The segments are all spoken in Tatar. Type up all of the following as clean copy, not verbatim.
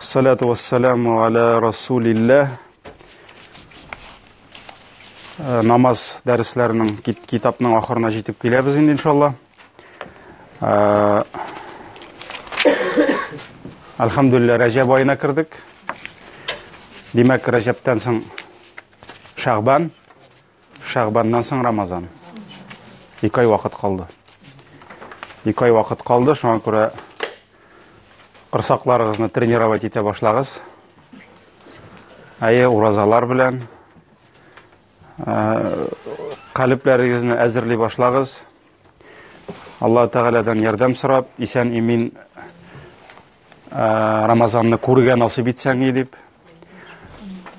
Салату вассаламу аля расулилләһ. Намаз дәресләренең китапның ахырына җитеп киләбез инде иншалла. Әлхәмдүлилләһ, Рәҗәб аена кердек. Димәк, Рәҗәптән соң Шәгъбан, Шәгъбаннан соң Рамазан. Ике ай вакыт калды. Ике ай вакыт калды, шуңа күрә корсакларыгызны тренировать итә башлагыз. Әйе, уразалар белән калебләрегезне әзерли башлагыз. Алла Тәгаләдән ярдәм сорап, исән имин Рамазанны күрергә насыйп итсәң дип,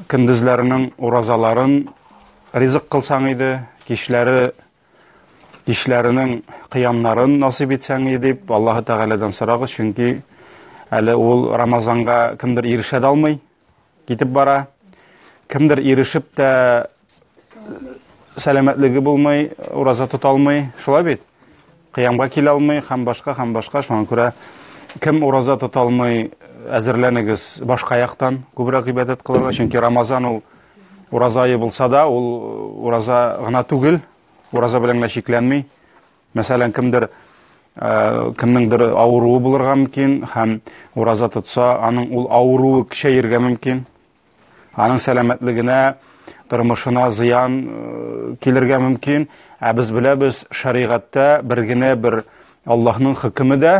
көндезләренең уразаларын ризык кылсаң иде, кичләре кичләренең кыямнарын насыйп итсәң иде дип Аллаһы Тәгаләдән сорагыз, чөнки әле ул Рамазанга кемдер ирешә дә алмый, китеп бара. Кемдер ирешеп тә сәламәтлеге булмый, ураза тота алмый, шулай бит? Кыямга килә алмый һәм башка һәм башка. Шуңа күрә кем ураза тота алмый, әзерләнегез башка яктан күбрәк гыйбадәт кылырга, чөнки Рамазан ул ураза ае булса да, ул ураза гына түгел, ураза белән генә чикләнми. Мәсәлән, кемдер кемнеңдер авыруы булырга мөмкин һәм ураза тотса, аның ул авыруы көчәергә мөмкин. Аның сәламәтлегенә, тормышына зыян килергә мөмкин. Ә без беләбез, шәригатьтә бер генә бер Аллаһның хөкеме дә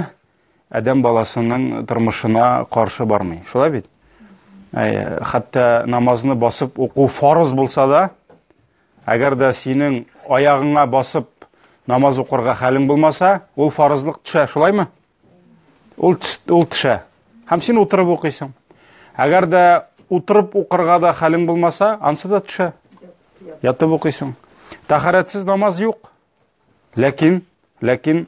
адәм баласының тормышына каршы бармый. Шулай бит? Хәтта намазны басып уку фарыз булса да, әгәр дә синең аягыңа басып намаз укырга хәлең булмаса, ул фарызлык төшә, шулаймы? Ул ул төшә. Һәм син утырып укыйсың. Әгәр дә утырып укырга да хәлең булмаса, ансы да төшә. Ятып укыйсың. Тәһарәтсез намаз юк. Ләкин, ләкин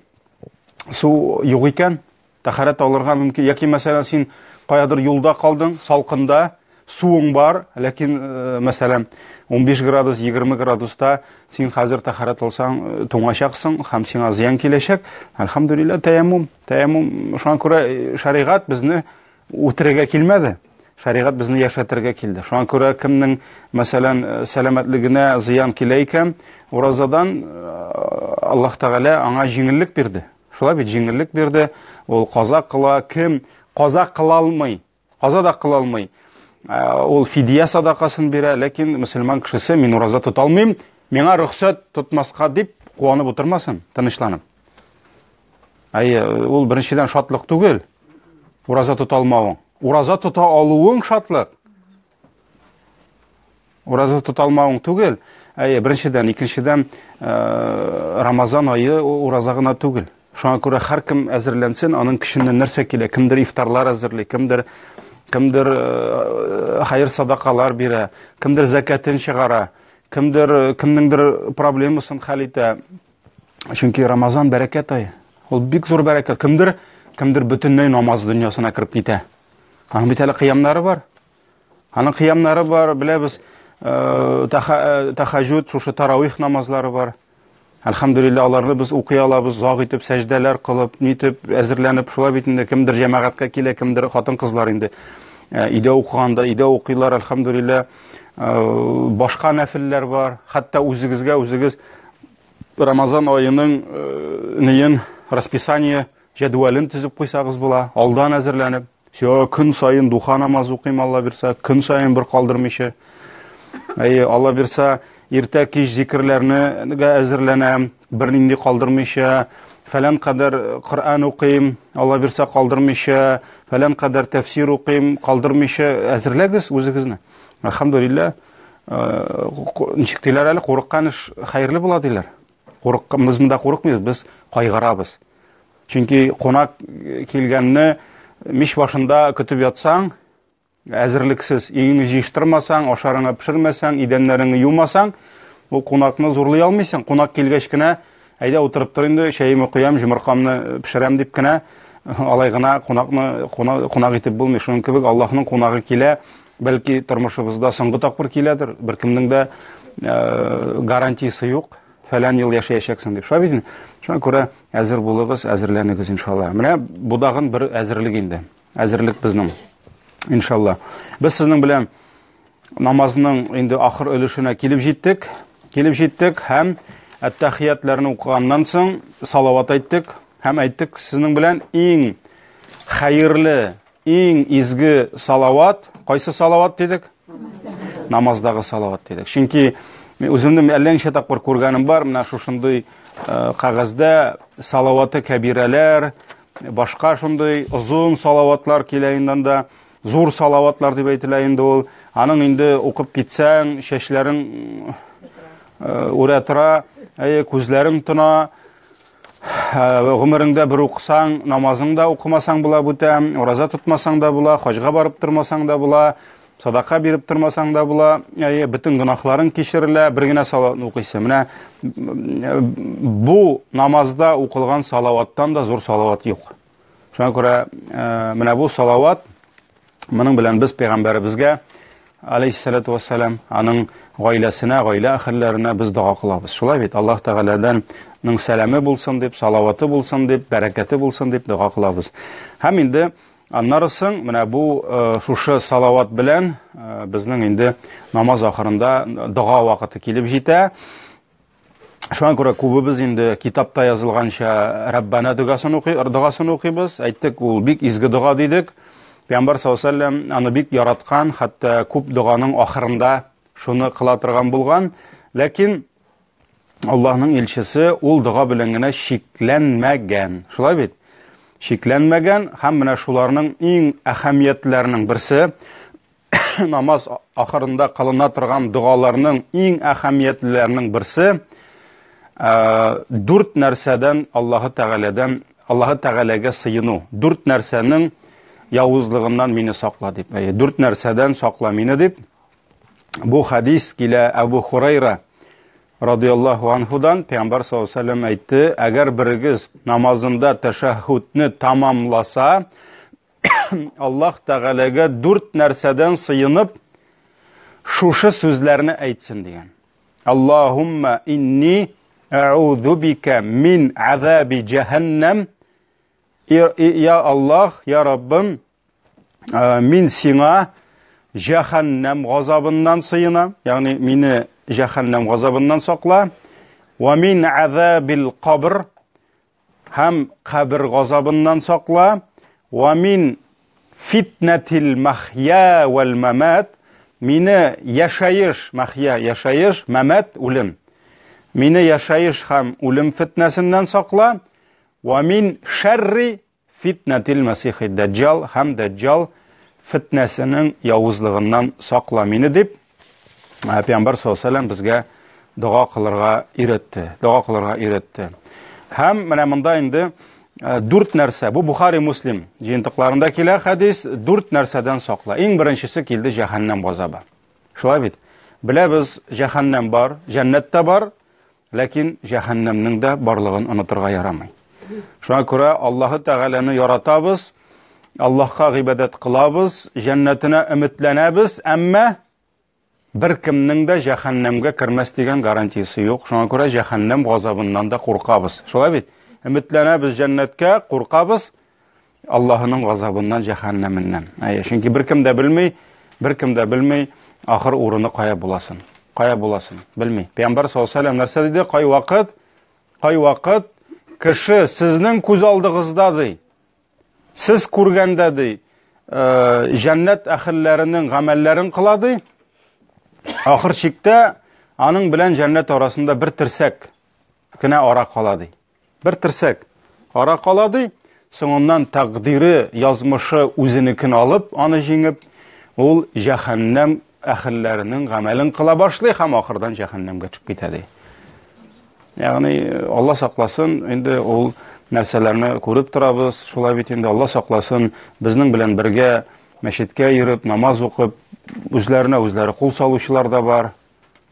су юк икән, тәһарәт алырга мөмкин. Яки мәсәлән, син каядыр юлда калдың, салкында, суың бар, ләкин, э, мәсәлән, 15 градус, 20 градуста син хәзер тәһарәт алсаң, э, туңачаксың һәм сиңа зыян киләчәк. Әлхәмдүлилләһ, тәяммум, тәяммум. Шуңа күрә э, шәригать безне үтерергә килмәде. Шәригать безне яшәтергә килде. Шуңа күрә кемнең, мәсәлән, э, сәламәтлегенә зыян килә икән, уразадан Аллаһ Тәгалә аңа җиңеллек бирде. Шулай бит, җиңеллек бирде. Ул каза кыла, кем каза кыла алмый, Каза да кыла алмый. Э, ул фидия садакасын бирә, ләкин мөселман кешесе мин ураза тота алмыйм, миңа рөхсәт тотмаска дип куанып утырмасын, тынычланып. Әйе, ул беренчедән шатлык түгел. Ураза тота алмавың. Ураза тота алуың шатлык. Ураза тота алмавың түгел. Әйе, беренчедән, икенчедән, э, Рамазан ае ураза гына түгел. Шуңа күрә һәркем әзерләнсен, аның көченнән нәрсә килә? Кемдер ифтарлар әзерли, кемдер кемдер э, хәер садакалар бирә, кемдер зәкәтен чыгара, кемдер э, кемнеңдер проблемасын хәл итә. Чөнки Рамазан бәрәкәт ае. Ул бик зур бәрәкәт. Кемдер кемдер бөтенләй намаз дөньясына кереп китә. Аның бит әле кыямнары бар. Аның кыямнары бар, беләбез, э, э, тәхәҗүд, шушы таравих намазлары бар. Әлхәмдүлилләһ, аларны без укый алабыз, зак итеп сәҗдәләр кылып, нитеп, әзерләнеп, шулай бит инде кемдер җәмәгатькә килә, кемдер хатын-кызлар инде э, өйдә укыганда, өйдә укыйлар, әлхәмдүлилләһ. Башка нәфелләр бар. Хәтта үзегезгә үзегез Рамазан аеның неен расписание җәдвәлен төзеп куйсагыз була, алдан әзерләнеп. Все, көн саен духа намаз укыйм, Алла бирсә, көн саен бер калдырмыйча. Әйе, Алла бирсә, иртә кич зикерләрне әзерләнәм, бернинди калдырмыйча, фәлән кадәр Коръән укыйм, Алла бирсә калдырмыйча, фәлән кадәр тәфсир укыйм, калдырмыйча әзерләгез үзегезне. Әлхәмдүлилләһ, э, ничек диләр әле, курыккан эш хәерле була диләр. Курыккан, без монда курыкмыйбыз, без кайгырабыз. Чөнки кунак килгәнне мич башында көтеп ятсаң, әзерлексез, өеңне җыештырмасаң, ашарыңа пешермәсәң, идәннәреңне юмасаң, ул кунакны зурлый алмыйсың. Кунак килгәч кенә, әйдә утырып тор инде, чәемне куям, җомыркамны пешерәм дип кенә, алай гына кунакны кунак, кунак итеп булмый. Шуның кебек Аллаһның кунагы килә, бәлки тормышыбызда соңгы тапкыр киләдер. Беркемнең дә гарантиясе юк. Фәлән ел яшәячәксең дип. Шулай бит инде. Шуңа күрә әзер булыгыз, әзерләнегез иншалла. Менә бу дагын бер әзерлек инде. Әзерлек безнең. Иншалла. Без сезнең белән намазның инде ахыр өлешенә килеп җиттек. Килеп җиттек һәм әттәхиятләрне укыганнан соң салават әйттек һәм әйттек сезнең белән иң хәерле, иң изге салават, кайсы салават дидек? Намаздагы салават дидек. Чөнки мин үземнең әллә ничә тапкыр күргәнем бар, менә шушындый э, кәгазьдә салаваты кәбирәләр, башка шундый озын салаватлар килә инде анда. Зур салаватлар дип әйтелә инде ул. Аның инде укып китсәң, чәчләрең э, үрә тора, әйе, күзләрең тона. Э, гомереңдә бер укысаң, намазың да укымасаң була бүтән, ураза тотмасаң да була, хаҗга барып тормасаң да була, садака биреп тормасаң да була, әйе, бөтен гөнаһларың кичерелә, бер генә салаватны укыйсы. Менә бу намазда укылган салаваттан да зур салават юк. Шуңа күрә э, менә бу салават моның белән без пәйгамбәребезгә алейхиссалату вассалам аның гаиләсенә, гаилә әһелләренә без дога кылабыз. Шулай бит, Аллаһ Тәгаләдән ның сәламе булсын дип, салаваты булсын дип, бәрәкәте булсын дип дога кылабыз. Һәм инде аннары соң менә бу э, шушы салават белән э, безнең инде намаз ахырында дога вакыты килеп җитә. Шуңа күрә күбебез инде китапта язылганча Раббана догасын укый, догасын укыйбыз. Әйттек, ул бик изге дога дидек. Пәйгамбәр саллаллаһу алейһи аны бик яраткан, хәтта күп доганың ахырында шуны кыла торган булган. Ләкин Аллаһның илчесе ул дога белән генә чикләнмәгән. Шулай бит? Чикләнмәгән һәм менә шуларның иң әһәмиятләренең берсе намаз ахырында кылына торган догаларның иң әһәмиятлеләренең берсе э, дүрт нәрсәдән Аллаһы Тәгаләдән Аллаһы Тәгаләгә сыену. Дүрт нәрсәнең явызлыгыннан мине сакла дип. Әйе, дүрт нәрсәдән сакла мине дип. Бу хадис килә Әбу Хурайра радиаллаһу анһудан Пәйгамбәр саллаллаһу алейһи ва әйтте, әгәр берегез намазында тәшәһһүдне тамамласа, Аллаһ Тәгаләгә дүрт нәрсәдән сыенып, шушы сүзләрне әйтсен дигән. Аллаһумма инни әгъузу бика мин азаби җәһәннәм. Я Аллаһ, я Раббым, мин сиңа җәһәннәм газабыннан сыенам, ягъни мине җәһәннәм газабыннан сакла. Ва мин азабил кабр Һәм кабер газабыннан сакла. Ва мин фитнәтил махья вәл мамат. Мине яшәеш, махья яшәеш, мамат үлем. Мине яшәеш һәм үлем фитнәсеннән сакла. Ва мин шәрри фитнәтил мәсихи дәҗҗал һәм дәҗҗал фитнәсенең явызлыгыннан сакла мине дип Пәйгамбәр саллаллаху безгә дога кылырга өйрәтте. Дога кылырга өйрәтте. Һәм менә монда инде дүрт нәрсә. Бу Бухари Муслим җыентыкларында килә хәдис. Дүрт нәрсәдән сакла. Иң беренчесе килде җәһәннәм газабы. Шулай бит. Беләбез, җәһәннәм бар, җәннәт тә бар, ләкин җәһәннәмнең дә барлыгын онытырга ярамый. Шуңа күрә Аллаһы Тәгаләне яратабыз, Аллаһка гыйбадәт кылабыз, җәннәтенә өметләнәбез, әмма беркемнең дә җәһәннәмгә кермәс дигән гарантиясе юк. Шуңа күрә җәһәннәм газабыннан да куркабыз. Шулай бит? Өметләнәбез җәннәткә, куркабыз Аллаһының газабыннан, җәһәннәменнән. Әйе, чөнки беркем дә белми, беркем дә белми ахыр урыны кая буласын. Кая буласын, белми. Пәйгамбәр саллаллаһу алейһи нәрсә диде? Кай вакыт, кай вакыт кеше сезнең күз алдыгызда ди. Сез күргәндә ди, э, җәннәт әһелләренең гамәлләрен кыла ди. Ахыр чиктә аның белән җәннәт арасында бер терсәк кенә ара кала ди. Бер терсәк ара кала ди. Соңыннан тәкъдире, язмышы үзенекен алып, аны җиңеп, ул җәһәннәм әһелләренең гамәлен кыла башлый һәм ахырдан җәһәннәмгә төшеп китә ди. Ягъни Алла сакласын, инде ул нәрсәләрне күреп торабыз. Шулай бит инде Алла сакласын, безнең белән бергә мәчеткә йөреп, намаз укып, үзләренә үзләре кул салучылар да бар.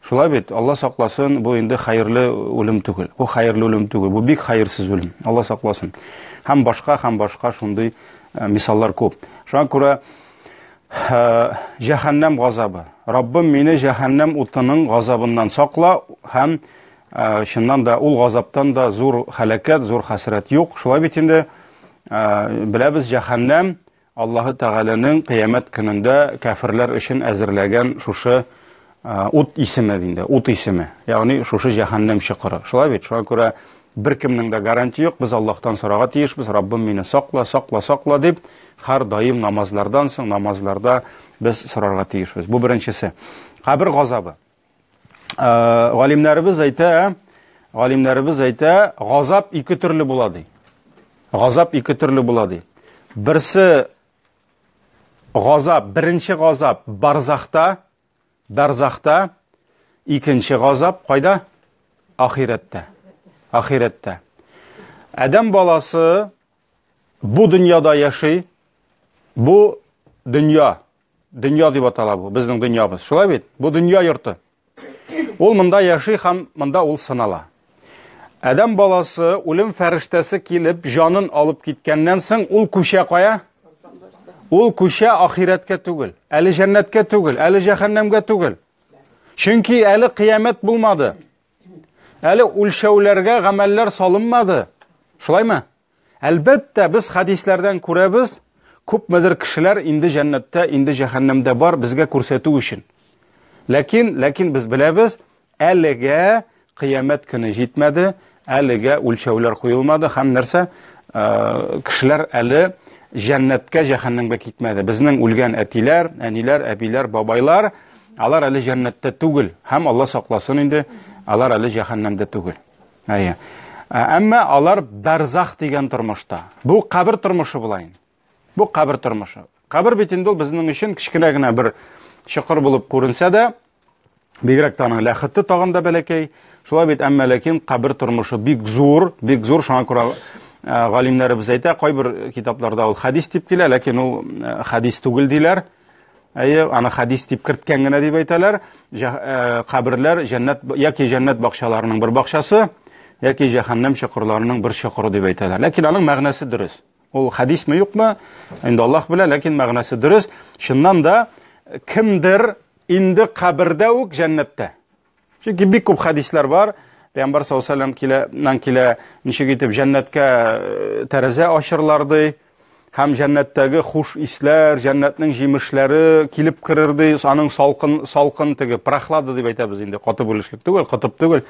Шулай бит, Алла сакласын, бу инде хәерле үлем түгел. Бу хәерле үлем түгел, бу бик хәерсез үлем. Алла сакласын. Һәм башка, һәм башка шундый э, мисаллар күп. Шуңа күрә Җәһәннәм газабы. Раббым мине җәһәннәм утының газабыннан сакла һәм чыннан да ул газаптан да зур хәләкәт, зур хәсрәт юк. Шулай бит инде беләбез җәһәннәм Аллаһы Тәгаләнең кыямәт көнендә кәферләр өчен әзерләгән шушы ут исеме инде, ут исеме. Ягъни шушы җәһәннәм чокыры. Шулай бит? Шуңа күрә беркемнең дә гарантия юк. Без Аллаһтан сорарга тиешбез. Раббым мине сакла, сакла, сакла дип, һәр даим намазлардан соң намазларда без сорарга тиешбез. Бу беренчесе. Кабер газабы. Галимнәребез әйтә, галимнәребез әйтә, газап ике төрле була ди. Газап ике төрле була ди. Берсе газап, беренче газап барзахта, барзахта, икенче газап кайда? Ахирәттә. Ахирәттә. Адәм баласы бу дөньяда яши. Бу дөнья, дөнья дип атала бу, безнең дөньябыз. Шулай бит? Бу дөнья йорты. Ул монда яши һәм монда ул сынала. Адәм баласы үлем фәрештәсе килеп җанын алып киткәннән соң ул күчә кая? Ул күчә ахирәткә түгел, әле җәннәткә түгел, әле җәһәннәмгә түгел. Чөнки әле кыямәт булмады. Әле үлчәүләргә гамәлләр салынмады. Шулаймы? Әлбәттә, без хәдисләрдән күрәбез, күпмедер кешеләр инде җәннәттә, инде җәһәннәмдә бар безгә күрсәтү өчен. Ләкин, ләкин без беләбез, әлегә кыямәт көне җитмәде, әлегә үлчәүләр куелмады һәм нәрсә, э, кешеләр әле җәннәткә, җәһәннәмгә китмәде. Безнең үлгән әтиләр, әниләр, әбиләр, бабайлар, алар әле җәннәттә түгел һәм Алла сакласын инде, алар әле җәһәннәмдә түгел. Әйе. Әмма алар барзах дигән тормышта. Бу кабер тормышы була инде. Бу кабер тормышы. Кабер бит инде ул безнең өчен кечкенә генә бер чокыр булып күренсә дә, бигрәк тә аның ләхете тагын да бәләкәй. Шулай бит, әмма ләкин кабер тормышы бик зур, бик зур, шуңа күрә галимнәребез әйтә, кайбер китапларда ул хәдис дип килә, ләкин ул хәдис түгел диләр. Әйе, аны хәдис дип керткән генә дип әйтәләр. Э, каберләр җәннәт яки җәннәт бакчаларының бер бакчасы, яки җәһәннәм чокырларының бер чокыры дип әйтәләр. Ләкин аның мәгънәсе дөрес. Ул хәдисме юкмы? Инде Аллаһ белә, ләкин мәгънәсе дөрес. Чыннан да кемдер инде кабердә үк җәннәттә. Чөнки бик күп хәдисләр бар. Пәйгамбәр саллаллаһу алейһи килә, нан килә, ничек итеп җәннәткә э, тәрәзә ачырлар ди. Һәм җәннәттәге хуш исләр, җәннәтнең җимешләре килеп керер ди. Аның салкын, салкын теге прохлада дип әйтәбез инде, каты бүлешлек түгел, котып түгел.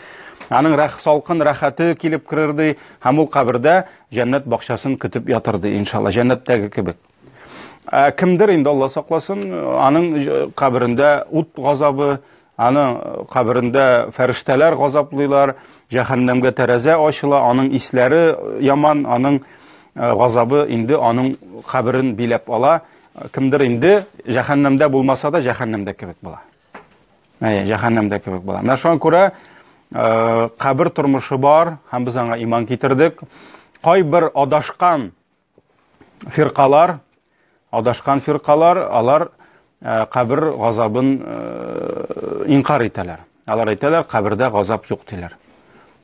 Аның рәх, салкын рәхәте килеп керер ди. Һәм ул кабердә җәннәт бакчасын көтеп ятыр ди, иншалла, җәннәттәге кебек. Ә кемдер инде Алла сакласын, аның каберендә ут газабы, Аның каберендә фәрештәләр газаплыйлар, җәһәннәмгә тәрәзә ачыла, аның исләре яман, аның газабы инде аның каберен биләп ала. Кемдер инде җәһәннәмдә булмаса да җәһәннәмдә кебек була. Әйе, җәһәннәмдә кебек була. Менә шуңа күрә кабер тормышы бар һәм без аңа иман китердек. Кайбер адашкан фиркалар, адашкан фиркалар, алар э, кабер газабын э, инкар итәләр. Алар әйтәләр, кабердә газап юк диләр.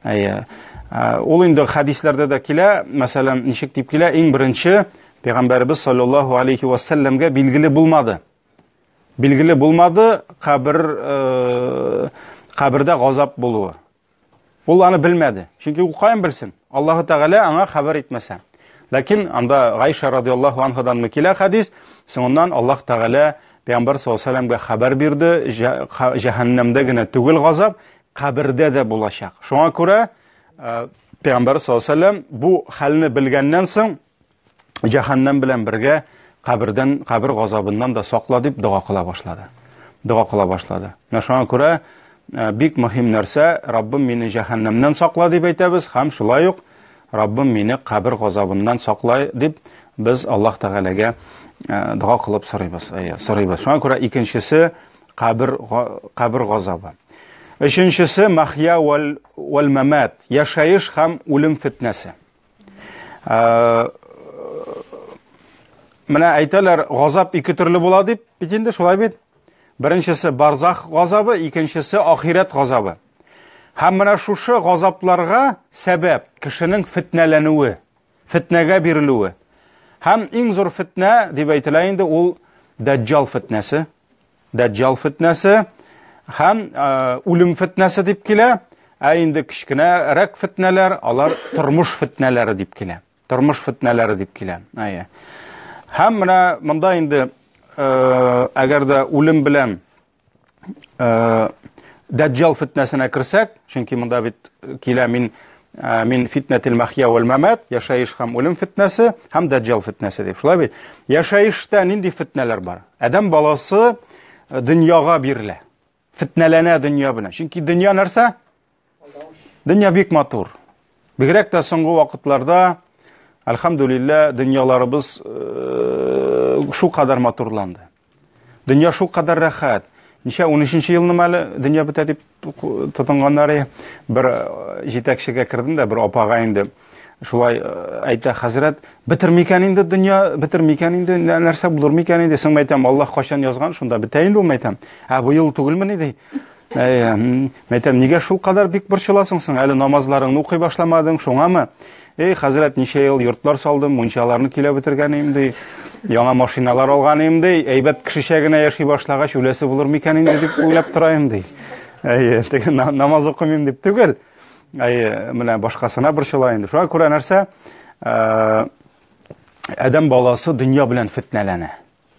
Әйе. Э, ул инде хәдисләрдә дә килә, мәсәлән, ничек дип килә? Иң беренче пәйгамбәребез саллаллаһу алейхи ва сәлләмгә билгеле булмады. Билгеле булмады кабер кабердә газап булуы. Ул аны белмәде. Чөнки ул каян белсен? Аллаһу Тәгалә аңа хәбәр итмәсә. Ләкин анда Гайша радиаллаһу анһадан килә хәдис, соңыннан Аллаһ Тәгалә Пәйгамбәр саллаллаһу алейһи хәбәр бирде, җәһәннәмдә генә түгел газап, кабердә дә булачак. Шуңа күрә э, Пәйгамбәр саллаллаһу алейһи бу хәлне белгәннән соң җәһәннәм белән бергә кабердән, кабер газабыннан да сакла дип дога кыла башлады. Дога кыла башлады. Менә шуңа күрә э, бик мөһим нәрсә, Раббым мине җәһәннәмнән сакла дип әйтәбез һәм шулай ук Раббым мине кабер газабыннан сакла дип без Аллаһ Тәгаләгә э, дога кылып сорыйбыз. Әйе, сорыйбыз. Шуңа күрә икенчесе кабер кабер газабы. Өченчесе махья вәл вәл мамат, яшәеш һәм үлем фитнәсе. Э, менә әйтәләр, газап ике төрле була дип, бит инде шулай бит. Беренчесе барзах газабы, икенчесе ахирәт газабы. Һәм менә шушы газапларга сәбәп кешенең фитнәләнүе, фитнәгә бирелүе. Һәм иң зур фитнә дип әйтелә инде ул Дәҗҗал фитнәсе. Дәҗҗал фитнәсе һәм үлем фитнәсе дип килә. Ә инде кечкенәрәк фитнәләр, алар тормыш фитнәләре дип килә. Тормыш фитнәләре дип килә. Әйе. Һәм менә монда инде әгәр дә үлем белән Дәҗҗал фитнәсенә керсәк, чөнки монда бит килә мин мин фитнәтел махья вәл мамат, яшәеш һәм үлем фитнәсе һәм Дәҗҗал фитнәсе дип. Шулай бит? Яшәештә нинди фитнәләр бар? Адәм баласы дөньяга бирелә. Фитнәләнә дөнья белән. Чөнки дөнья нәрсә? Дөнья бик матур. Бигрәк тә соңгы вакытларда, әлхәмдүлиллә, дөньяларыбыз шул кадәр матурланды. Дөнья шул кадәр рәхәт. Ничә 13 елны әле дөнья бетә дип тотынганнар. Бер җитәкчегә кердем дә, бер апага инде шулай әйтә, хәзрәт, бетер микән инде дөнья, бетер микән инде, нәрсә булыр микән инде? Соң әйтәм, Аллаһ кайчан язган, шунда бетә инде ул, әйтәм. Ә быел түгелмени ди. Әйтәм, нигә шул кадәр бик борчыласың соң? Әле намазларыңны укый башламадың, шуңамы? Эй, хәзрәт, ничә ел йортлар салдым, мунчаларны көйләп бетергән идем, ди. Яңа машиналар алган идем, ди. Әйбәт кешечә генә яши башлагач, үләсе булыр микән инде дип уйлап тора ди. Әйе, теге намаз укымыйм дип түгел. Әйе, менә башкасына борчыла инде. Шуңа күрә нәрсә? Адәм баласы дөнья белән фитнәләнә.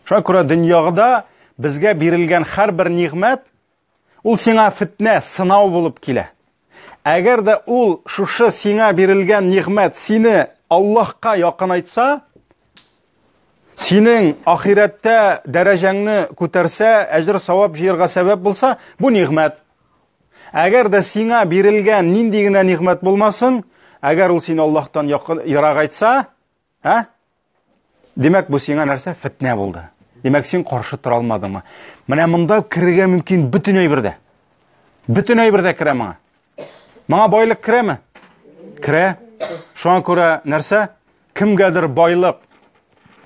Шуңа күрә дөньяда безгә бирелгән һәрбер нигъмәт ул сиңа фитнә, сынау булып килә. Әгәр дә ул шушы сиңа бирелгән нигъмәт сине Аллаһка якынайтса, синең ахирәттә дәрәҗәңне күтәрсә, әҗер савап җыярга сәбәп булса, бу нигъмәт. Әгәр дә сиңа бирелгән нинди генә нигъмәт булмасын, әгәр ул сине Аллаһтан якын ерагайтса, ә? Димәк, бу сиңа нәрсә? Фитнә булды. Димәк, син каршы тора алмадыңмы? Менә монда керергә мөмкин бөтен әйбердә. Бөтен әйбердә керә моңа. Моңа байлык керәме? Керә. Шуңа күрә нәрсә? Кемгәдер байлык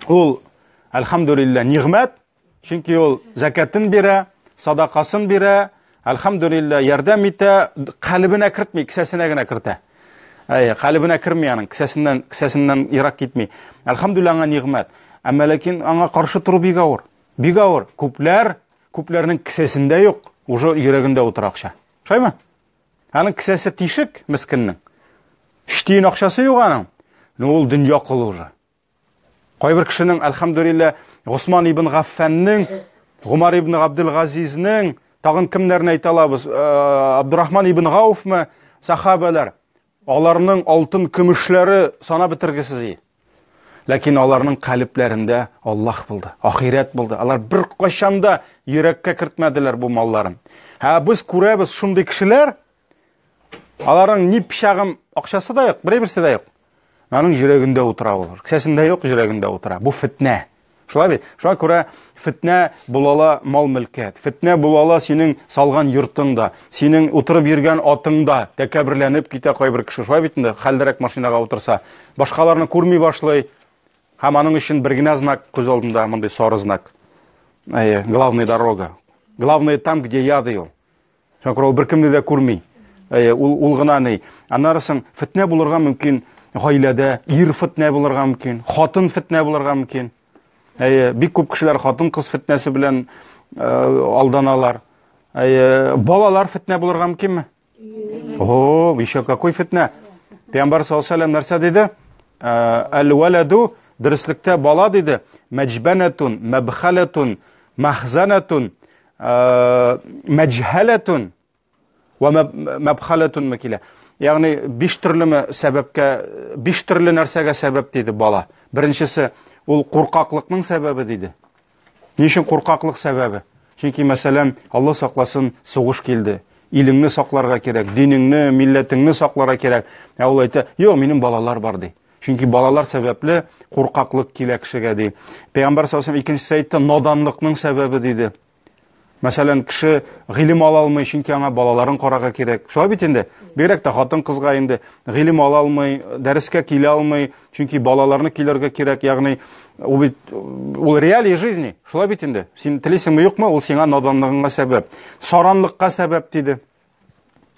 ул, әлхәмдүлилләһ, нигъмәт, Чөнки ул зәкәтен бирә, садакасын бирә, әлхәмдүлилләһ, ярдәм итә, калебенә кертми, кесәсенә генә кертә. Әй, калебенә керми аның, кесәсеннән, кесәсеннән ерак китми. Әлхәмдүлилләһ, аңа нигъмәт. Әмма ләкин аңа каршы тору бик авыр. Бик авыр. Күпләр, күпләрнең кесәсендә юк, уже йөрәгендә утыра акча. Шулаймы? Аның кесәсе тишек, мескеннең. Өч тиен акчасы юк аның. Ну, ул дөнья колы уже. Кайбер кешенең, әлхәмдүлилләһ, Госман ибн Гаффанның, Гумар ибн Габделгазизның, тагын кемнәрне әйтә алабыз? Э, Абдурахман ибн Гауфмы, сахабәләр. Аларның алтын көмешләре санап бетергесез. Ләкин аларның калебләрендә Аллаһ булды, ахирәт булды. Алар бер кайчан да йөрәккә кертмәделәр бу малларын. Ә без күрәбез шундый кешеләр, аларның ни пычагым акчасы да юк, берәй-берсе дә юк. Аның йөрәгендә утыра ул. Кесәсендә юк, йөрәгендә утыра. Бу фитнә. Шулай бит? Шуңа күрә фитнә була ала мал-мөлкәт. Фитнә була ала синең салган йортың да, синең утырып йөргән атың да тәкәбберләнеп китә кайбер кеше. Шулай бит инде, хәлдерәк машинага утырса, башкаларны күрми башлый. Һәм аның өчен бер генә знак күз алдында, мондый сары знак. Әйе, главная дорога. Главное там, где я, ди ул. Шуңа күрә ул беркемне дә күрми. Әйе, ул, ул гына ни. Аннары соң фитнә булырга мөмкин гаиләдә, ир фитнә булырга мөмкин, хатын фитнә булырга мөмкин. Әйе, бик күп кешеләр хатын-кыз фитнәсе белән э, алданалар. Әйе, балалар фитнә булырга мөмкинме? О, еще какой фитнә. Пәйгамбәр саллаллаху алейһи нәрсә диде? Әл-валаду дөреслектә бала диде. Мәҗбәнәтун, мәбхаләтун, махзанатун, мәҗһәләтун вә мәбхаләтун килә. Ягъни биш төрлеме сәбәпкә, биш төрле нәрсәгә сәбәп диде бала. Беренчесе ул куркаклыкның сәбәбе диде. Ни өчен куркаклык сәбәбе? Чөнки, мәсәлән, Алла сакласын, сугыш килде. Илеңне сакларга кирәк, динеңне, милләтеңне сакларга кирәк. Ә ул әйтә, юк, минем балалар бар ди. Чөнки балалар сәбәпле куркаклык килә кешегә ди. Пәйгамбәр саллаллаху алейһи икенчесе әйтте, наданлыкның сәбәбе диде. Мәсәлән, кеше гыйлем ала алмый, чөнки аңа балаларын карарга кирәк. Шулай бит инде. Бигрәк тә хатын-кызга инде гыйлем ала алмый, дәрескә килә алмый, чөнки балаларны килергә кирәк. Ягъни ул бит ул реалии жизни. Шулай бит инде. Син телисеңме, юкмы, ул сиңа наданлыгыңа сәбәп. Саранлыкка сәбәп диде.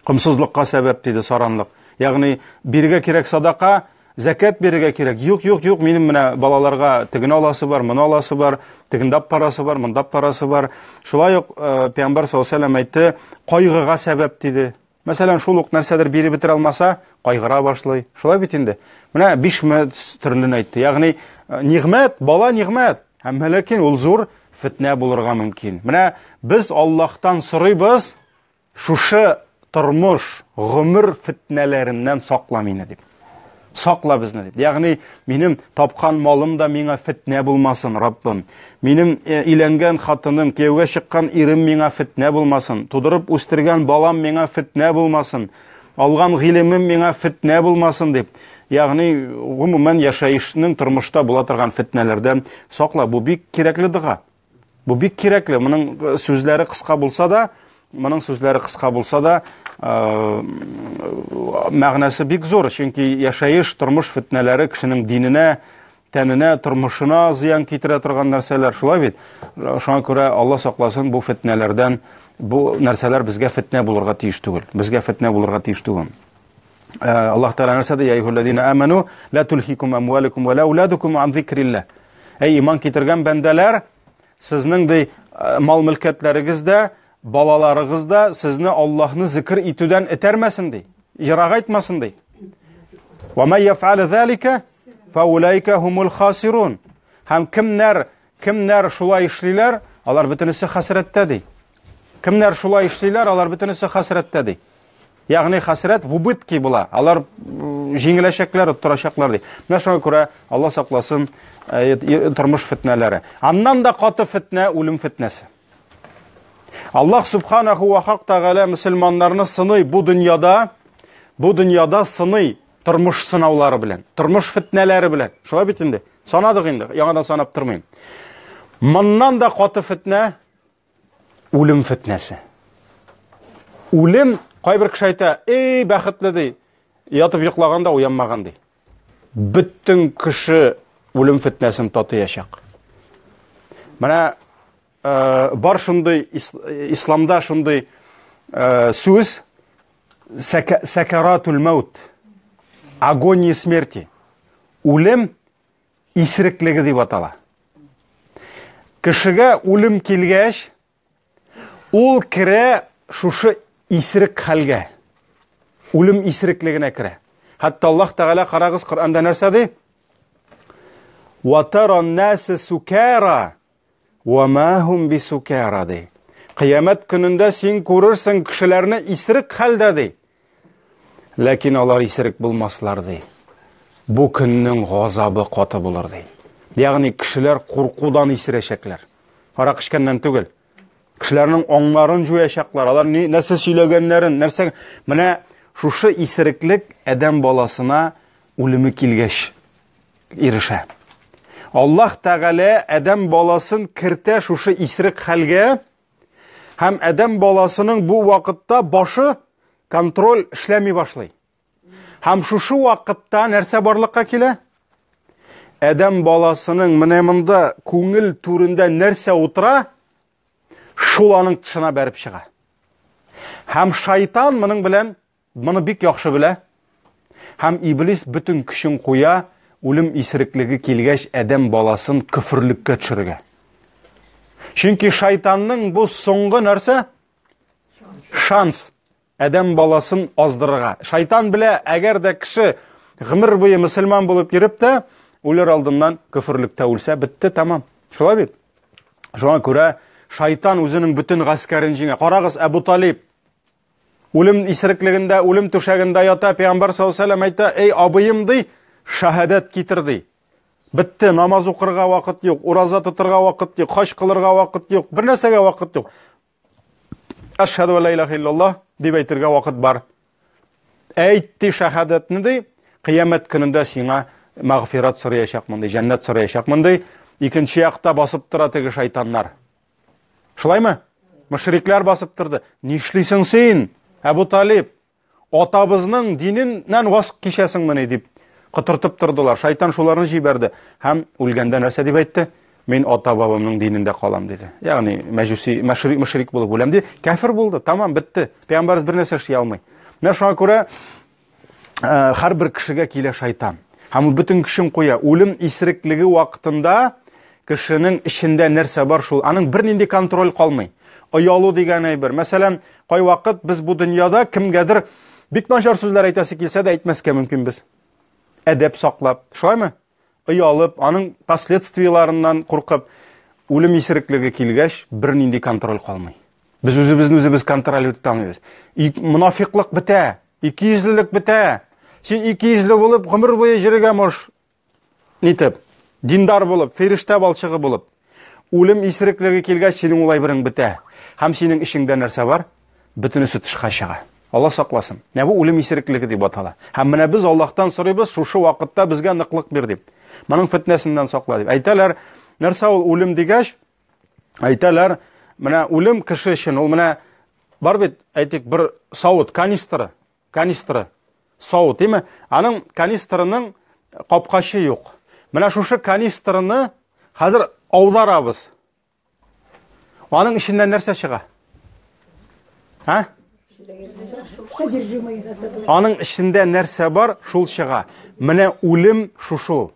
Комсызлыкка сәбәп диде саранлык. Ягъни бирергә кирәк садака, зәкәт бирергә кирәк. Юк, юк, юк, минем менә балаларга тегене аласы бар, моны аласы бар, тегендә парасы бар, монда парасы бар. Шулай ук э, Пәйгамбәр саллаллаху алейһи әйтте, кайгыга сәбәп диде. Мәсәлән, шул ук нәрсәдер биреп бетерә алмаса, кайгыра башлый. Шулай бит инде. Менә биш төрлен әйтте. Ягъни нигъмәт, бала нигъмәт. Әмма ләкин ул зур фетнә булырга мөмкин. Менә без Аллаһтан сорыйбыз, шушы тормыш, гомер фетнәләреннән сакла мине дип. Сакла безне дип. Ягъни минем тапкан малым да миңа фетнә булмасын, Раббым. Минем э, өйләнгән хатыным, кияүгә чыккан ирем миңа фетнә булмасын. Тудырып үстергән балам миңа фетнә булмасын. Алган гыйлемем миңа фетнә булмасын дип. Ягъни гомумән яшәешнең тормышта була торган фетнәләрдән сакла. Бу бик кирәкле дога. Бу бик кирәкле. Моның э, сүзләре кыска булса да, моның сүзләре кыска булса да, э, мәгънәсе бик зур. Чөнки яшәеш, тормыш фетнәләре кешенең диненә, тәненә, тормышына зыян китерә торган нәрсәләр. Шулай бит? Шуңа күрә Алла сакласын бу фетнәләрдән, бу нәрсәләр безгә фетнә булырга тиеш түгел. Безгә фетнә булырга тиеш түгел. Э, Аллаһ Тәгалә нәрсә ди? Я әйюһәлләзина аману ла тулхикум амвалукум ва ла ауладукум ан зикрилла. Әй иман китергән бәндәләр, сезнең ди э, мал-мөлкәтләрегез дә, балаларыгыз да сезне Аллаһны зикр итүдән этәрмәсен ди. Ерагайтмасын ди. Ва май яфъал залика фаулайка хумул хасирун. Һәм кемнәр кемнәр шулай эшлиләр, алар бөтенесе хәсрәттә ди. Кемнәр шулай эшлиләр, алар бөтенесе хәсрәттә ди. Ягъни хәсрәт в убытке була. Алар җиңеләчәкләр, оттырачаклар ди. Менә шуңа күрә Алла сакласын э, тормыш фетнәләре. Аннан да каты фетнә үлем фетнәсе. Аллаһ субханаху ва хак тәгалә мөселманнарны сыный бу дөньяда, бу дөньяда сыный тормыш сынаулары белән, тормыш фетнәләре белән. Шулай бит инде. Санадык инде, яңадан санап тормыйм. Моннан да каты фетнә Үлем фетнәсе. Үлем, кайбер кеше әйтә, эй, бәхетле ди, ятып йоклаган да уянмаган ди. Бөтен кеше үлем фетнәсен татыячак. Менә э, бар шундый исламда шундый э, сүз сәкәратул мәүт, агония смерти. Үлем исереклеге дип атала. Кешегә үлем килгәч, ул керә шушы исерек хәлгә. Үлем исереклегенә керә. Хәтта Аллаһ Тәгалә карагыз Коръәндә нәрсә ди? Ва таран насе сукара ва ма хум бисукара ди. Кыямәт көнендә син күрерсең кешеләрне исерек хәлдә ди. Ләкин алар исерек булмаслар, ди. Бу көннең газабы каты булыр, ди. Ягъни кешеләр куркудан исерәчәкләр. Арак эчкәннән түгел. Кешеләрнең аңнарын җуячаклар. Алар ни нәрсә сөйләгәннәрен, нәрсә менә шушы исереклек адәм баласына үлеме килгәч ирешә. Аллаһ Тәгалә адәм баласын кертә шушы исерек хәлгә, Һәм адәм баласының бу вакытта башы контроль эшләми башлый. Һәм шушы вакытта нәрсә барлыкка килә? Адәм баласының менә монда күңел түрендә нәрсә утыра, шул аның тышына бәреп чыга. Һәм шайтан моның белән Моны бик яхшы белә. Һәм иблис бөтен көчен куя, үлем исереклеге килгәч, адәм баласын көферлеккә төшерергә. Чөнки шайтанның бу соңгы нәрсә? Шанс. Адәм баласын аздырырга. Шайтан белә, әгәр дә кеше гомер буе мөселман булып йөреп тә, үлер алдыннан көферлектә үлсә, бетте, тәмам. Шулай бит? Шуңа күрә шайтан үзенең бөтен гаскәрен җиңә. Карагыз, Әбу Талиб Үлем исереклегендә, үлем түшәгендә ята, пәйгамбәр саллаллаһу алейһи әйтә, "Эй абыем ди, шаһадәт китер ди. Бетте, намаз укырга вакыт юк, ураза тотырга вакыт юк, хаҗ кылырга вакыт юк, бер нәрсәгә вакыт юк. Әшһәду ла илаһа иллаллаһ дип әйтергә вакыт бар. Әйт ди шаһадәтне ди, кыямәт көнендә сиңа мәгъфират сораячакмын ди, җәннәт сораячакмын ди. Икенче якта басып тора теге шайтаннар. Шулаймы? Мөшрикләр басып торды. Нишлисең син, Әбу Талиб? Атабызның диненнән ваз кичәсеңмени дип котыртып тордылар. Шайтан шуларны җибәрде. Һәм үлгәндә нәрсә дип әйтте? Мин ата-бабамның динендә калам диде. Ягъни мәҗүси, мәшрик, мөшрик булып үләм ди. Кәфер булды, тамам, бетте. Пәйгамбәрбез бер нәрсә эшли алмый. Менә шуңа күрә Э, һәрбер кешегә килә шайтан. Һәм ул бөтен көчен куя. Үлем исереклеге вакытында кешенең эчендә нәрсә бар шул, аның бернинди контроль калмый. Оялу дигән әйбер. Мәсәлән, кайвакыт без бу дөньяда кемгәдер бик начар сүзләр әйтәсе килсә дә әйтмәскә мөмкинбез. Әдәп саклап. Шулаймы? оялып, аның последствияләреннән куркып, үлем исереклеге килгәч, бернинди контроль калмый. Без үзебезне үзебез контроль итә алмыйбыз. Монафиклык бетә, икейөзлелек бетә. Син икейөзле булып гомер буе җиргә мош нитеп, диндар булып, фирештә балчыгы булып. Үлем исереклеге килгәч, синең ул әйберең бетә. Һәм синең эчеңдә нәрсә бар? Бөтенесе тышка чыга. Алла сакласын. Менә бу үлем исереклеге дип атала. Һәм менә без Аллаһтан сорыйбыз, шушы вакытта безгә ныклык бир дип. Моның фитнәсеннән сакла дип. Әйтәләр, нәрсә ул үлем дигәч, әйтәләр, менә үлем кеше өчен ул менә бар бит, әйтик, бер савыт, канистра, канистра, савыт, димме? Аның канистрының капкачы юк. Менә шушы канистраны хәзер аударабыз. Аның эченнән нәрсә чыга? Һа? Аның эчендә нәрсә бар, шул чыга. Менә үлем шушы.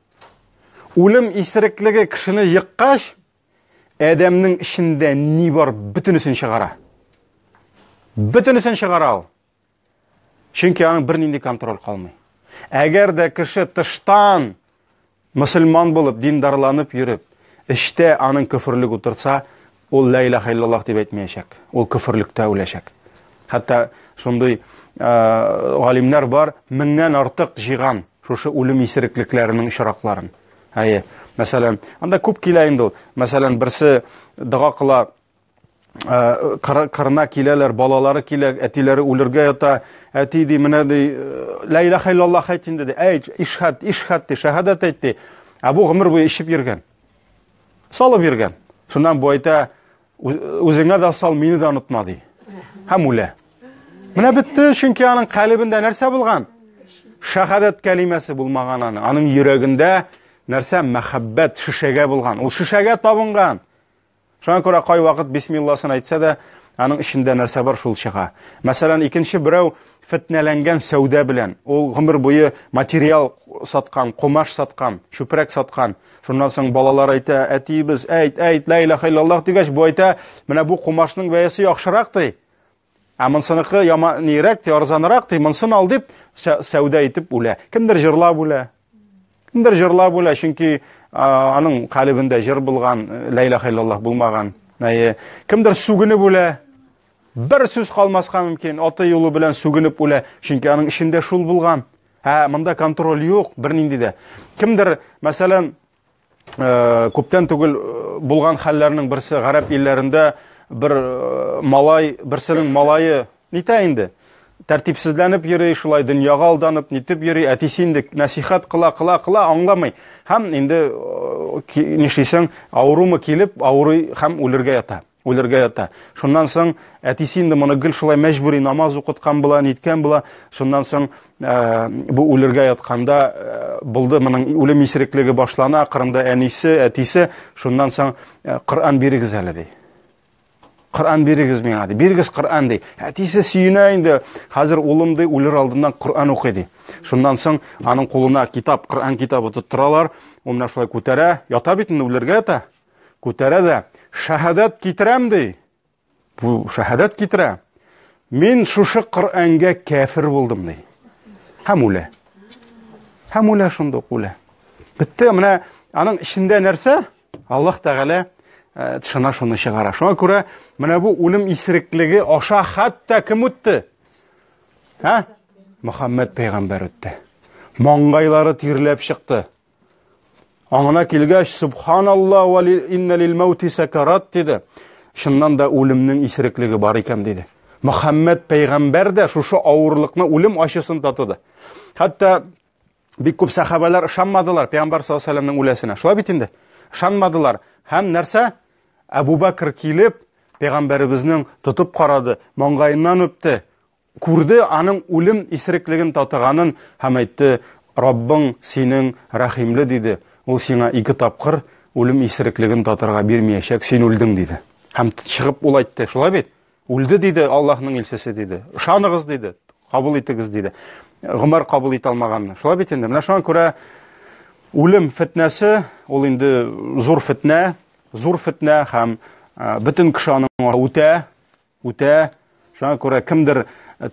Үлем исереклеге кешене еккач, адәмнең эчендә ни бар, бөтенесен чыгара. Бөтенесен чыгара ул. Чөнки аның бернинди контроль калмый. Әгәр дә кеше тыштан мөселман булып, диндарланып йөреп, эчтә аның көферлек утырса, ул ла илаха иллаллах дип әйтмәячәк. Ул көферлектә үләчәк. Хәтта шундый галимнәр бар, меңнән артык җыйган шушы үлем исереклекләренең очракларын. Әйе. Мәсәлән, анда күп килә инде ул. Мәсәлән, берсе дога кыла, кырына киләләр, балалары килә, әтиләре үлергә ята. Әти ди, менә ди, ла илаха иллаллах әйт инде ди. Әйт, ишхат, ишхат ди, шәһадәт әйт ди. Ә бу гомер буе эчеп йөргән. Салып йөргән. Шуннан бу әйтә, үзеңә дә сал, мине дә онытма ди. Һәм үлә. Менә бетте, чөнки аның калебендә нәрсә булган? Шәһадәт кәлимәсе булмаган аның. Аның йөрәгендә нәрсә? Мәхәббәт шешәгә булган. Ул шешәгә табынган. Шуңа күрә кайвакыт бисмилласын әйтсә дә, аның эчендә нәрсә бар, шул чыга. Мәсәлән, икенче берәү фетнәләнгән сәүдә белән, ул гомер буе материал саткан, кумаш саткан, чүпрәк саткан. Шуннан соң балалар әйтә, әтиебез, әйт, әйт, ла илаха иллаллах дигәч, бу әйтә, менә бу кумашның бәясе яхшырак ди. Ә монсыныкы яма нирәк, арзанрак ди, монсын ал дип сәүдә итеп үлә. Кемдер җырлап үлә. Кемдер җырлап үлә, чөнки аның калебендә җыр булган, ла илаха иллаллах булмаган. Әйе. Кемдер сүгенеп үлә. Бер сүз калмаска мөмкин, аты юлы белән сүгенеп үлә, чөнки аның эчендә шул булган. Ә монда контроль юк бернинди дә. Кемдер, мәсәлән, күптән түгел булган хәлләрнең берсе гарәп илләрендә бер малай, берсенең малае нитә инде? Тәртипсезләнеп йөри, шулай дөньяга алданып, нитеп йөри, әтисе инде нәсихәт кыла, кыла, кыла, аңламый. Һәм инде нишлисең, авырумы килеп, авырый һәм үлергә ята. Үлергә ята. Шуннан соң әтисе инде моны гел шулай мәҗбүри намаз укыткан була, ниткән була. Шуннан соң бу үлергә ятканда булды, моның үлем исереклеге башлана, кырында әнисе, әтисе. Шуннан соң Коръән бирегез әле ди. Коръән бирегез миңа ди. Бирегез Коръән ди. Әтисе сөенә инде. Хәзер улым ди, үлер алдыннан Коръән укый ди. Шуннан соң аның кулына китап, Коръән китабы тоттыралар. Ул менә шулай күтәрә, ята бит инде, үлергә ята. Күтәрә дә, шәһадәт китерәм ди. Бу шәһадәт китерә. Мин шушы Коръәнгә кәфер булдым ди. Һәм үлә. Һәм үлә шунда ук үлә. Бетте, менә аның эчендә нәрсә? Аллаһ Тәгалә тышына шуны чыгара. Шуңа күрә менә бу үлем исереклеге аша хәтта кем үтте? Һә? Мөхәммәд пәйгамбәр үтте. Маңгайлары тирләп чыкты. Аңына килгәч, субханалла ва инна лил маути сакарат диде. Чыннан да үлемнең исереклеге бар икән диде. Мөхәммәд пәйгамбәр дә шушы авырлыкны, үлем ачысын татыды. Хәтта бик күп сәхабәләр ышанмадылар пәйгамбәр саллаллаһу алейһи вәсәлләмнең үләсенә. Шулай бит инде. Ышанмадылар. Һәм нәрсә? Әбу Бәкр килеп, пәйгамбәребезнең тотып карады, маңгаеннан үпте. Күрде аның үлем исереклеген татыганын һәм әйтте, Раббың синең рәхимле, диде. Ул сиңа ике тапкыр үлем исереклеген татырга бирмәячәк, син үлдең, диде. Һәм чыгып ул әйтте, шулай бит? Үлде, диде Аллаһның илчесе, диде. Ышаныгыз, диде, кабул итегез, диде. Гомәр кабул итә алмаганны. Шулай бит инде. Менә шуңа күрә үлем фетнәсе, ул инде зур фетнә, зур фетнә һәм бөтен кеше аның үтә, Үтә. Шуңа күрә кемдер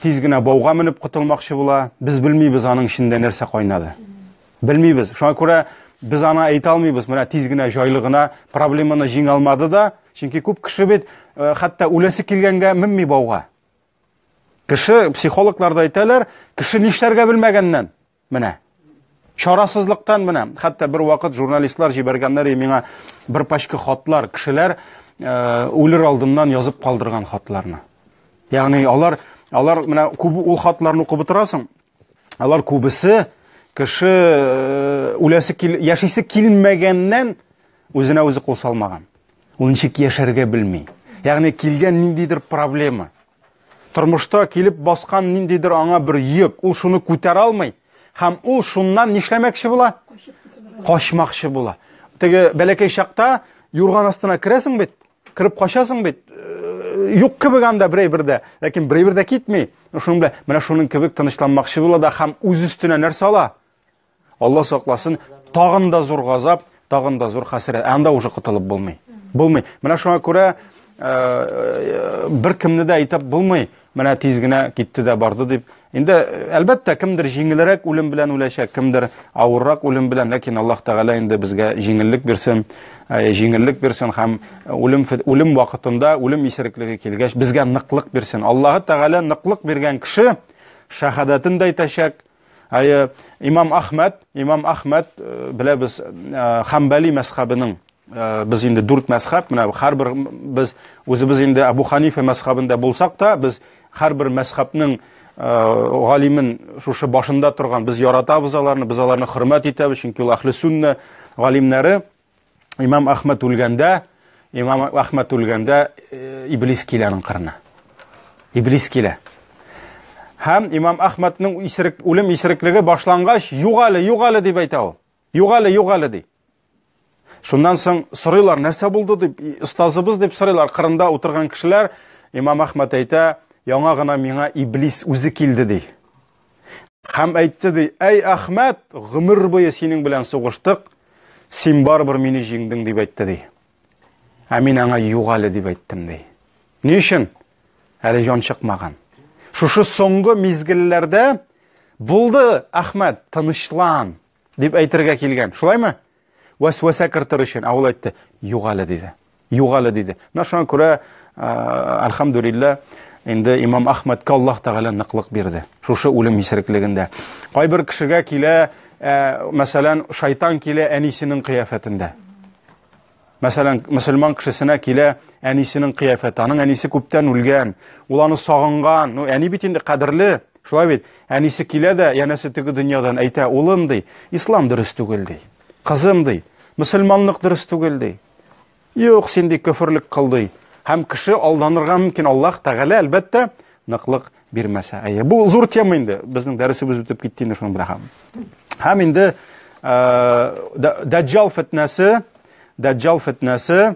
тиз генә бауга менеп котылмакчы була. Без белмибез аның эчендә нәрсә кайнады. Белмибез. Шуңа күрә Без аны әйтә алмыйбыз, менә тиз генә җайлы гына проблеманы җиңә алмады да, чөнки күп кеше бит э, хәтта үләсе килгәнгә менми бауга. Кеше, психологлар да әйтәләр, кеше нишләргә белмәгәннән менә. Чарасызлыктан менә. Хәтта бер вакыт журналистлар җибәргәннәр миңа бер пачка хатлар, кешеләр э, үлер алдыннан язып калдырган хатларны. Ягъни алар алар менә күп ул хатларны укып утырасың, Алар күбесе кеше э, үләсе кил, яшисе килмәгәннән үзенә үзе кул салмаган. Ул ничек яшәргә белми. Ягъни килгән ниндидер проблема. Тормышта килеп баскан ниндидер аңа бер йөк, ул шуны күтәрә алмый. Һәм ул шуннан нишләмәкче була? Качмакчы була. Теге бәләкәй чакта юрган астына керәсең бит, Кереп качасың бит. Э, юк кебек анда берәй бердә. Ләкин берәй бердә китми. Шуның белән менә шуның кебек тынычланмакчы була да һәм үз өстенә нәрсә ала? Алла сакласын, тагын да зур газап, тагын да зур хәсрәт. Анда уже котылып булмый. Булмый. Менә шуңа күрә э, э, бер кемне дә әйтеп булмый. Менә тиз генә китте дә барды дип. Инде, әлбәттә, кемдер җиңелрәк үлем белән үләчәк, кемдер авыррак үлем белән, ләкин Аллаһ Тәгалә инде безгә җиңеллек бирсен, э, җиңеллек бирсен һәм үлем үлем вакытында үлем исереклеге килгәч безгә ныклык бирсен. Аллаһ Тәгалә ныклык биргән кеше шәһадәтен дә әйтәчәк. Әйе, Имам Ахмәд, Имам Ахмәд э, беләбез, э, Хамбали мәзхәбенең Э, без инде дүрт мәзхәб, менә һәрбер без үзебез инде Абу Ханифа мәзхәбендә булсак та, без һәрбер мәзхәбнең э, галимен шушы башында торган, без яратабыз аларны, без аларны хөрмәт итәбез, чөнки ул әһле сунна галимнәре. Имам Ахмәд үлгәндә, Имам Ахмәд үлгәндә э, иблис килә аның кырына. Иблис килә. Һәм Имам Ахмәднең исерек, үлем исереклеге башлангач, юк әле, юк әле дип әйтә ул. Юк әле, юк әле ди. Шуннан соң сорыйлар, нәрсә булды дип, остазыбыз дип сорыйлар, кырында утырган кешеләр, Имам Ахмад әйтә, яңа гына миңа иблис үзе килде ди. Һәм әйтте ди, әй Ахмәд, гомер буе синең белән сугыштык, син барыбер мине җиңдең дип әйтте ди. Ә мин аңа юк әле дип әйттем ди. Ни өчен? Әле җан чыкмаган. Шушы соңгы мизгелләрдә булды, Ахмәд, тынычлан. Дип әйтергә килгән. Шулаймы? Вәсвәсә кертер өчен. Ә ул әйтте, юк әле, диде. Юк әле, диде. Менә шуңа күрә, әлхәмдүлилләһ, инде имам Ахмәдкә Аллаһ Тәгалә ныклык бирде. Шушы үлем исереклегендә. Кайбер кешегә килә, мәсәлән, шайтан килә әнисенең кыяфәтендә. Мәсәлән, мөселман кешесенә килә әнисенең кыяфәте. Аның әнисе күптән үлгән. Ул аны сагынган. Ну, әни бит инде кадерле. Шулай бит. Әнисе килә дә, янәсе теге дөньядан әйтә, улым ди, ислам дөрес түгел ди. Кызым ди, мөселманлык дөрес түгел ди. Юк, син ди көферлек кыл ди. Һәм кеше алданырга мөмкин. Аллаһ Тәгалә әлбәттә ныклык бирмәсә. Әйе, бу зур тема инде. Безнең дәресебез үтеп китте инде шуның белән. Һәм инде Дәҗҗал фитнәсе, Дәҗҗал фитнәсе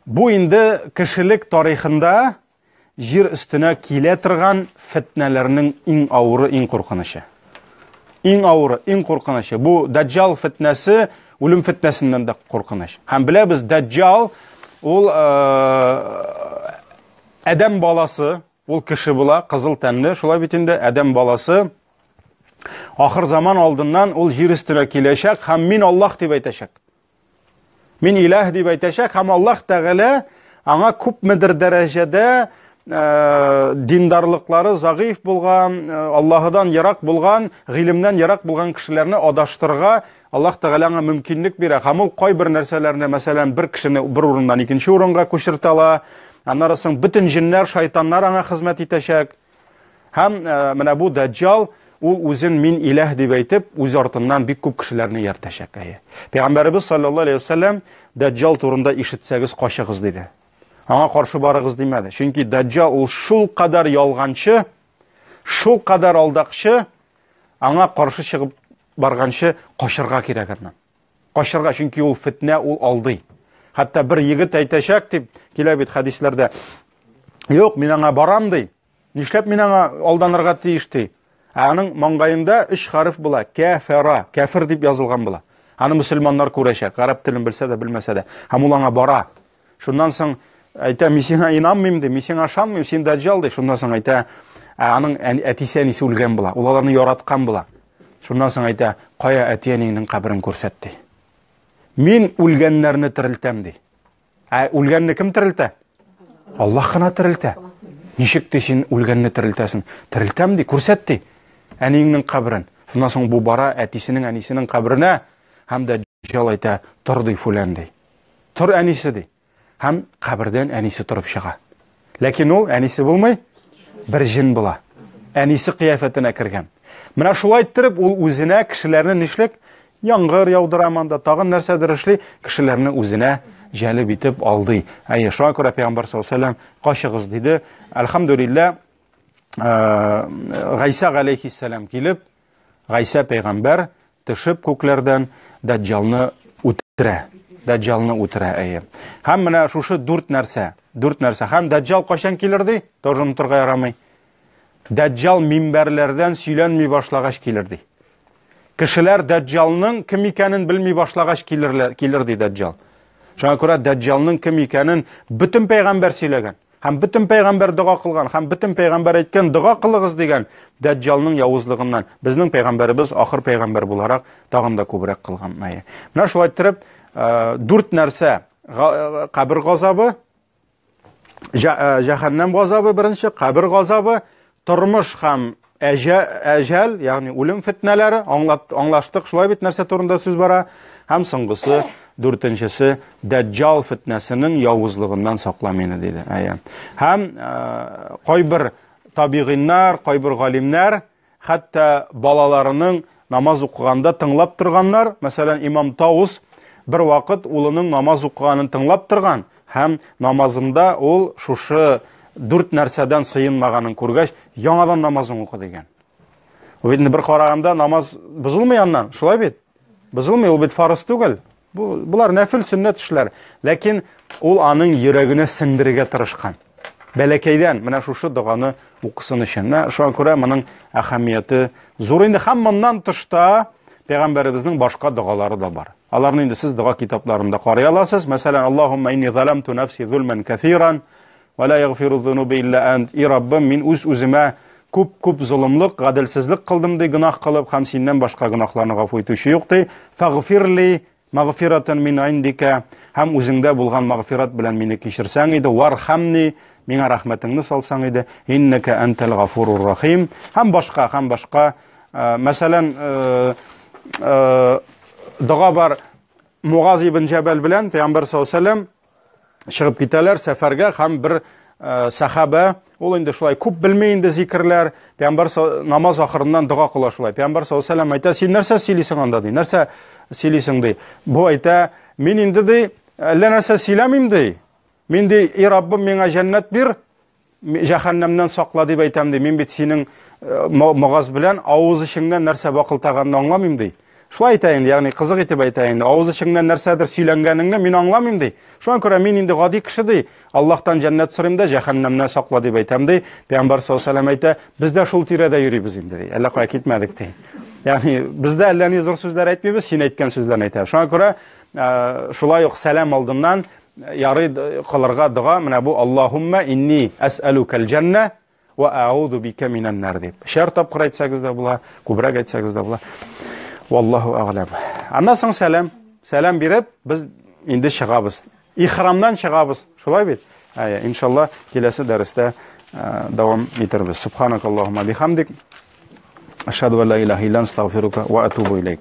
бу инде кешелек тарихында җир өстенә килә торган фитнәләрнең иң авыры, иң куркынычы. Иң авыры, иң куркынычы. Бу Дәҗҗал фитнәсе үлем фитнәсеннән дә куркыныч. Һәм беләбез, Дәҗҗал ул адәм баласы, ул кеше була, кызыл тәнле, шулай бит инде, адәм баласы. Ахыр заман алдыннан ул җир өстенә киләчәк һәм мин Аллаһ дип әйтәчәк. Мин иләһ дип әйтәчәк һәм Аллаһ Тәгалә аңа күпмедер дәрәҗәдә э, диндарлыклары зәгыйф булган, э, Аллаһыдан ерак булган, гыйлемнән ерак булган кешеләрне адаштырырга Аллаһ Тәгалә аңа мөмкинлек бирә. Һәм ул кайбер нәрсәләрне, мәсәлән, бер кешене бер урыннан икенче урынга күчертә ала. Аннары соң бөтен җеннәр, шайтаннар аңа хезмәт итәчәк. Һәм э, менә бу Дәҗҗал ул үзен мин иләһ дип әйтеп, үз артыннан бик күп кешеләрне ияртәчәк. Әйе. Пәйгамбәребез саллаллаһу алейһи вәсәлләм Дәҗҗал турында ишетсәгез качыгыз диде. Аңа каршы барыгыз димәде. Чөнки Дәҗҗал ул шул кадәр ялганчы, шул кадәр алдакчы, аңа каршы чыгып барганчы качырга кирәк аннан. Качырга, чөнки ул фитнә, ул алдый. Хәтта бер егет әйтәчәк дип килә бит хәдисләрдә. Юк, мин аңа барам ди. Нишләп мин аңа алданырга тиеш ди. Ә аның маңгаенда өч хәреф була. Кәфәра, кәфер дип язылган була. Аны мөселманнар күрәчәк, гарәп телен белсә дә, белмәсә дә. Һәм ул аңа бара. Шуннан соң әйтә, мин сиңа инанмыйм ди, мин сиңа ышанмыйм, син дәҗҗал ди. Шуннан соң әйтә, ә аның әтисе әнисе үлгән була. Ул аларны яраткан була. Шуннан соң әйтә, кая әти-әниеңнең каберен күрсәт ди. Мин үлгәннәрне терелтәм, ди. Ә үлгәнне кем терелтә? Аллаһ кына терелтә. Ничек ди син үлгәнне терелтәсең? Терелтәм ди, күрсәт ди. Әниеңнең каберен. Шуннан соң бу бара әтисенең, әнисенең каберенә һәм дә Дәҗҗал әйтә, тор ди фүлән ди. Тор әнисе ди. Һәм кабердән әнисе торып чыга. Ләкин ул әнисе булмый, бер җен була. Әнисе кыяфәтенә кергән. Менә шулай иттереп ул үзенә кешеләрне нишлек? Яңгыр яудыра монда, тагын нәрсәдер эшли, кешеләрне үзенә җәлеп итеп алдый. Әйе, шуңа күрә Пәйгамбәр саллаллаһу алейһи качыгыз диде. Әлхәмдүлилләһ, Гайсә галәйһиссәлам килеп, Гайсә пәйгамбәр төшеп күкләрдән Дәҗҗалны үтерә. Дәҗҗалны үтерә, әйе. Һәм менә шушы дүрт нәрсә, дүрт нәрсә. Һәм Дәҗҗал кайчан килер ди? Тоже онытырга ярамый. Дәҗҗал минбәрләрдән сөйләнми башлагач килер ди. Кешеләр Дәҗҗалның кем икәнен белми башлагач килерләр, килер ди Дәҗҗал. Шуңа күрә Дәҗҗалның кем икәнен бөтен пәйгамбәр сөйләгән. Һәм бөтен пәйгамбәр дога кылган, һәм бөтен пәйгамбәр әйткән, дога кылыгыз дигән Дәҗҗалның явызлыгыннан. Безнең пәйгамбәребез ахыр пәйгамбәр буларак тагын да күбрәк кылган. Менә шулай иттереп, э, дүрт нәрсә: э, кабер газабы, э, җәһәннәм газабы беренче, кабер газабы, тормыш һәм әҗәл, ягъни үлем фитнәләре, аңлат, аңлаштык, шулай бит нәрсә турында сүз бара. Һәм соңгысы, дүртенчесе, Дәҗҗал фитнәсенең явызлыгыннан сакла мине, диде. Әйе. Һәм э, кайбер табигыйннар, кайбер галимнәр хәтта балаларының намаз укыганда тыңлап торганнар. Мәсәлән, имам Таус бер вакыт улының намаз укыганын тыңлап торган һәм намазында ул шушы дүрт нәрсәдән сыенмаганын күргәч, яңадан намазын укы дигән. Ул бит бер караганда намаз бозылмый аннан, шулай бит? Бозылмый, ул бит фарыз түгел. Бу, болар нәфил сөннәт эшләр. Ләкин ул аның йөрәгенә сеңдерергә тырышкан. Бәләкәйдән менә шушы доганы укысын өчен. Менә шуңа күрә моның әһәмияте зур инде. Һәм моннан тышта пәйгамбәребезнең башка догалары да бар. Аларны инде сез дога китапларында карый аласыз. Мәсәлән, Аллаһумма инни заламту нафси зулман кәсиран ва ла ягфиру зунуба илля ант. И Раббым, мин үз үземә күп-күп золымлык, гаделсезлек кылдым ди, гөнаһ кылып, һәм синнән башка гөнаһларны гафу итүче юк ди. Фагфирли магфиратан мин индика, һәм үзеңдә булган магфират белән мине кичерсәң иде, вархамни, миңа рәхмәтеңне салсаң иде, иннәкә әнтәл гафурур рахим, һәм башка, һәм башка. Э, мәсәлән, э, э, дога бар Мугаз ибн Җәбәл белән Пәйгамбәр саллаллаһу алейһи чыгып китәләр сәфәргә һәм бер сәхабә ул инде шулай күп белми инде зикерләр пәйгамбәр намаз ахырыннан дога кыла шулай пәйгамбәр саллаллаһу алейһи әйтә син нәрсә сөйлисең анда ди нәрсә сөйлисең ди бу әйтә мин инде ди әллә нәрсә сөйләмим ди мин ди и раббым миңа җәннәт бир җәһәннәмнән сакла дип әйтәм ди. Мин бит синең э, Мугаз белән авыз эчеңнән нәрсә бакылтаганны аңламыйм ди. Шулай әйтә инде, ягъни кызык итеп әйтә инде. Авыз эчеңнән нәрсәдер сөйләнгәнеңне мин аңламыйм ди. Шуңа күрә мин инде гади кеше ди. Аллаһтан җәннәт сорыйм да җәһәннәмнән сакла дип әйтәм ди. Пәйгамбәр саллаллаһу алейһи вәсәлләм әйтә, без дә шул тирәдә йөрибез инде ди. Әллә кая китмәдек ди. Ягъни без дә әллә ни зур сүзләр әйтмибез, син әйткән сүзләрне әйтәбез. Шуңа күрә э, шулай ук сәлам алдыннан Ярый кылырга дога менә бу Аллаһумма инни әсәлүкәл җәннә ва аузу бика минән нар дип. Шәр тапкыр әйтсәгез дә була, күбрәк әйтсәгез дә була. Валлаһу әгълам. Аннан соң сәлам, сәлам биреп без инде чыгабыз. Ихрамнан чыгабыз. Шулай бит? Әйе, иншалла киләсе дәрестә дәвам итәрбез. Субханакаллаһумма бихамдик. Ашһаду ан ла илаһа илля анта, астагфирука ва атубу илейк.